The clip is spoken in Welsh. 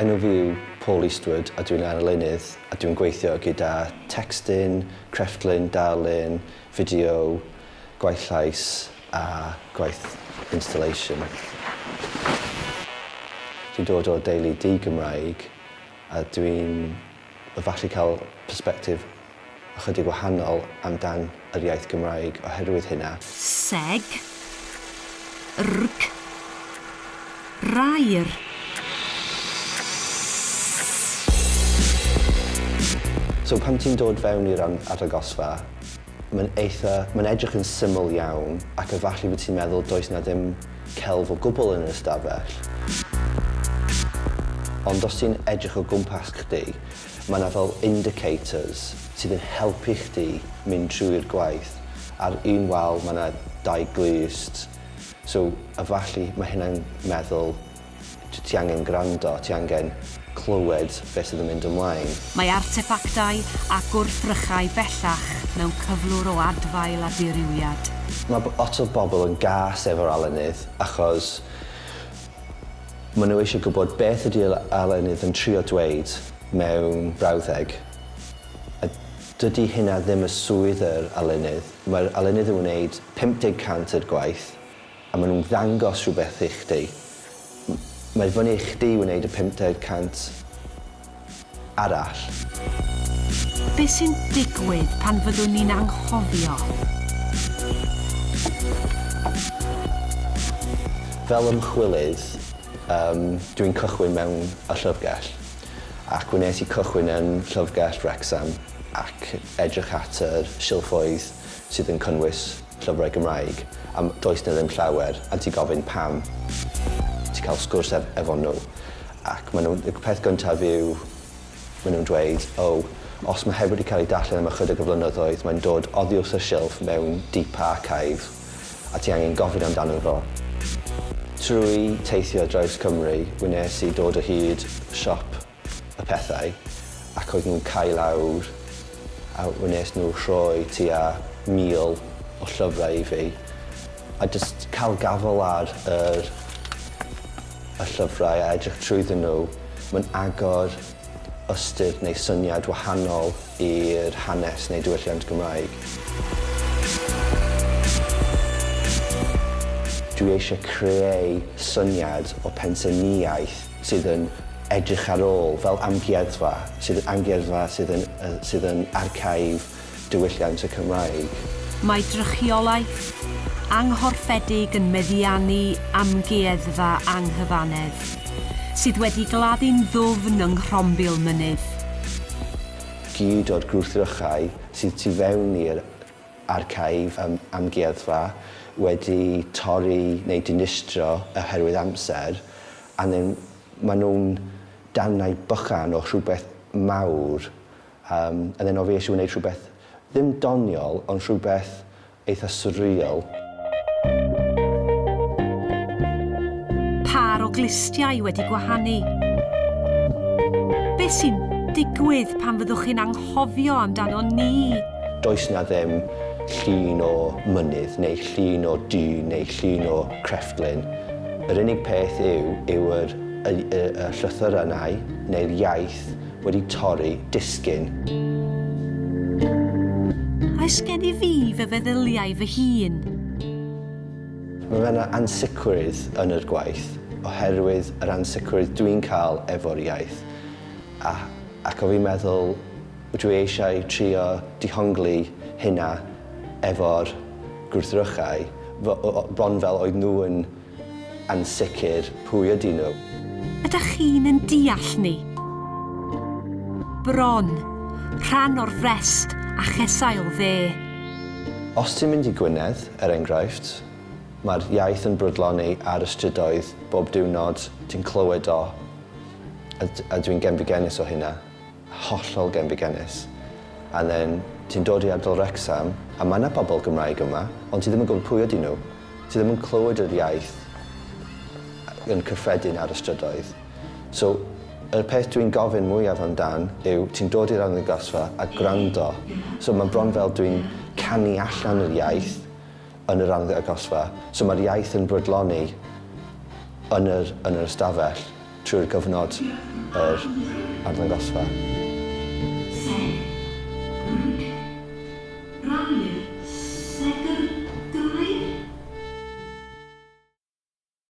Enw fi yw Paul Eastwood a dwi'n arlunydd a dwi'n gweithio gyda tecstyn, crefftlen, darlun, fideo, gwaith llais a gwaith installation. Dwi'n dod o deulu di-Gymraeg a dwi'n efallai cael persbectif ychydig wahanol amdan yr iaith Gymraeg oherwydd hynna. Seg. Rg. Rair. So pan ti'n dod fewn i'r arddangosfa, mae'n eitha, mae'n edrych yn syml iawn ac efallai bod ti'n meddwl does 'na ddim celf o gwbl yn yr ystafell. Ond os ti'n edrych o gwmpas chdi, Mae 'na fel indicators sydd yn helpu chdi mynd trwy'r gwaith. Ar un wal mae 'na dau glust, so efallai mae hynna'n meddwl ti angen gwrando, ti angen clywed beth sydd yn mynd ymlaen. Mae arteffactau a gwrthrychau bellach mewn cyflwr o adfail a dirywiad. Mae lot o bobl yn gas efo'r alunydd achos Maen nhw eisiau gwybod beth ydy arlunydd yn trio dweud mewn brawddeg, a dydy hynna ddim y swydd yr arlunydd. Mae'r arlunydd yn wneud 50 cant yr gwaith, a maen nhw'n ddangos rhywbeth i chdi. Mae fyny i chdi wneud y 50 cant arall. Be sy'n digwydd pan fyddwn ni'n anghofio? Fel ymchwilydd, yym, dwi'n cychwyn mewn y llyfrgell, ac wnes i cychwyn yn llyfrgell Wrecsam ac edrych at yr silffoedd sydd yn cynnwys llyfrau Gymraeg, a does 'na ddim llawer, a ti'n gofyn pam. Ti'n cael sgwrs efo nhw. Ac maen nhw'n... y peth gyntaf yw, maen nhw'n dweud, o, os mae heb wedi cael ei darllen am ychydig o flynyddoedd, mae'n dod oddi wrth y silff mewn deep archive, a ti angen gofyn amdano fo. Trwy teithio draws Cymru, wnes i dod o hyd siop y pethau, ac oedd nhw'n cau lawr, a wnes nhw rhoi tua 1,000 o llyfrau i fi, a jyst cael gafael ar yr y llyfrau a edrych trwyddyn nhw, mae'n agor ystyr neu syniad wahanol i'r hanes neu diwylliant Gymraeg. Dwi eisiau creu syniad o pensaernïaeth sydd yn edrych ar ôl fel amgueddfa, sydd yn amgueddfa sydd yn sydd yn archive diwylliant y Cymraeg. Mae drychiolaeth anghorffedig yn meddiannu amgueddfa anghyfannedd, sydd wedi gladdu'n ddwfn yng nghrombil mynydd. Gyd o'r gwrthrychau sydd tu fewn i'r archive amgueddfa wedi torri neu dinistrio oherwydd amser, a then maen nhw'n darnau bychan o rhywbeth mawr. Yym, and then o' fi eisiau wneud rhywbeth, ddim doniol, ond rhywbeth eitha surreal. Pâr o glustiau wedi gwahanu. Be sy'n digwydd pan fyddwch chi'n anghofio amdano ni? Does 'na ddim llun o mynydd neu llun o dŷ neu llun o crefftlen. Yr unig peth yw, yw yr y y y llythyrennau neu'r iaith wedi torri disgyn. Oes gen i fi fy feddyliau fy hun? Mae yna ansicrwydd yn yr gwaith oherwydd yr ansicrwydd dwi'n cael efo'r iaith a ac o fi'n meddwl dwi eisiau trio dihongli hynna efo'r gwrthrychau bron fel oedd nhw yn ansicr pwy ydy nhw. Ydach chi'n yn deall ni? Bron. Rhan o'r frest a chesail dde. Os ti'n mynd i Gwynedd, er enghraifft, mae'r iaith yn brydloni ar y strydoedd bob diwrnod, ti'n clywed o, a a dwi'n genfigennus o hynna. Hollol genfigennus. And then ti'n dod i ardal Wrecsam, a mae 'na bobl Gymraeg yma, ond ti ddim yn gwybod pwy ydyn nhw. Ti ddim yn clywed yr iaith yn cyffredin ar y strydoedd. So, y peth dwi'n gofyn mwyaf amdan yw ti'n dod i'r arddangosfa a gwrando. So mae bron fel dwi'n canu allan yr iaith yn yr arddangosfa. So mae'r iaith yn brydloni yn yr, yn yr ystafell. trwy'r gyfnod yr arddangosfa.